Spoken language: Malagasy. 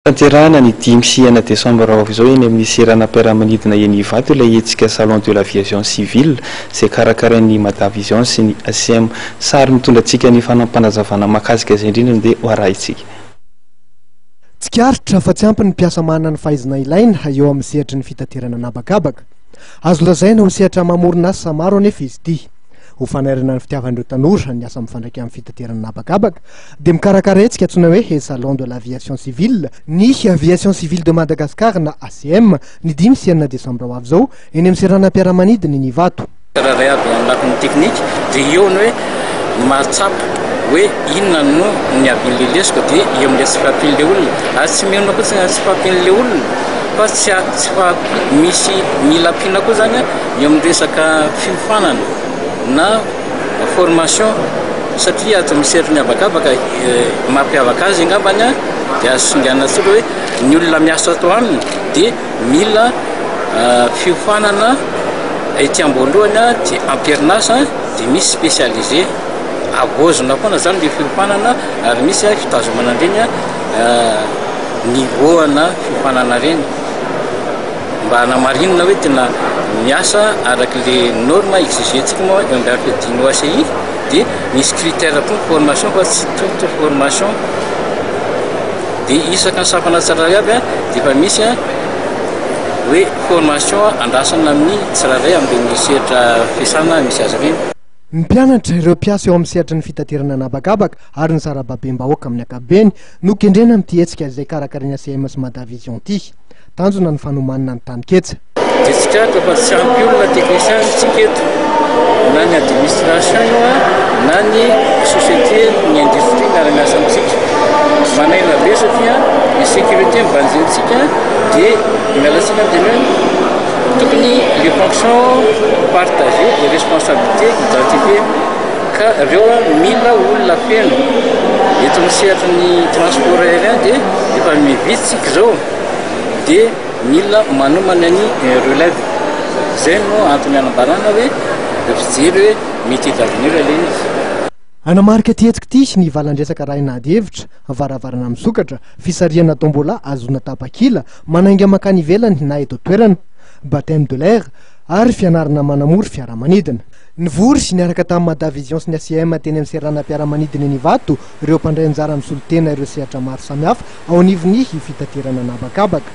Tanterahina ny 5 sy 6 desambra ho avy izao eny amin'ny seranam-piaramanidina eny Ivato ilay hetsika Salon de l'aviation civile izay karakarain'ny Madavision sy ny ACM. Sary mitondra antsika ny fanampanazavana mahakasika izay indrindra no dia ho arahintsika. Tsikaritra fa tsy ampy ny mpiasa manana ny fahaizana ilaina eo amin'ny sehatry ny fitaterana an'habakabaka. Azo lazaina ho sehatra mamorona asa maro anefa izy ity. Ho fanairana ny fitiavan'ireo tanora ny asa mifandraika amin'ny fitaterana an'habakabaka dia mikarakara hetsika antsoina hoe Salon de l'aviation civile ny Aviation civile de Madagascar na ACM ny 5 sy 6 desambra ho avy izao eny amin'ny seranam-piaramanidina eny Ivato. Tsirairay avy amin'ny lafiny teknika dia eo ny hoe mahatsapa hoe inona no niavian'ilay lesoka, dia eo amin'ilay tsy fahampian'ilay olona, ary tsy mionona fotsiny amin'ny tsy fahampian'ilay olona fa tsy tsy fahampi misy mila ampiana koa zany eo amin'ny resaka fiofanana na formation, satria ato amin'ny sehatry ny habakabaka, mampiavaka azy angambany dia azo singanina tsotra hoe ny olona miasa ato aminy dia mila fiofanana ety am-boalohany, dia am-perinasa dia misy spécialisé, havaozina foana zany le fiofanana ary misy fitazomana an'ireny niveau ana fiofanana ireny mba hanamarinana hoe tena miasa araka le norme exigé-ntsika moa eo ambany fiadian'ny OACI. Dia misy critère koa ny formation fa tsy toute formation, dia isaka ny sampana tsirairay aby dia efa misy hoe formation andrasana amin'ny tsirairay amin'ireny sehatra fiasana misy azy ireny. Ny mpianatra, ireo mpiasa eo amin'ny sehatry ny fitaterana an'habakabaka ary ny sarababem-bahoaka amin'ny ankapobeny no kendrena amin'ity hetsika izay karakarain'ny ACM sy Madavision ity. Tanjona ny fanomanana ny taninketsa. Dia tsikaritra fa tsy ampy olona technicien isika eto, na ny administration io na ny société, ny industrie miara-miasa amintsika. Manaina be satria ny sécurité mibanjintsika, dia miala tsiny amin'ny teny hoe tokony les fonctions partagées et responsabilités identifiées, ka reo mila olona feno. Eto amin'ny sehatry ny transport aérien dia efa mivitsy tsika izao, dia mila manomana ny relève. Zay no antony anambarana hoe fijery hoe métier d'avenir ilay izy. Hanamarika ity hetsika ity ny valan-dresaka arahina ady hevitra, varavarana misokatra, fisarihana tombola ahazoana tapakila manainga mankany ivelany na eto an-toerana, baptême de l'air, ary fianarana manamory fiaramanidina. Nivory niaraka tamin'ny Madavision sy ny ACM teny amin'ny seranam-piaramanidina eny Ivato ireo mpandray anjara misolo tena ireo sehatra maro samihafa ao anivon'ny fitaterana an'habakabaka.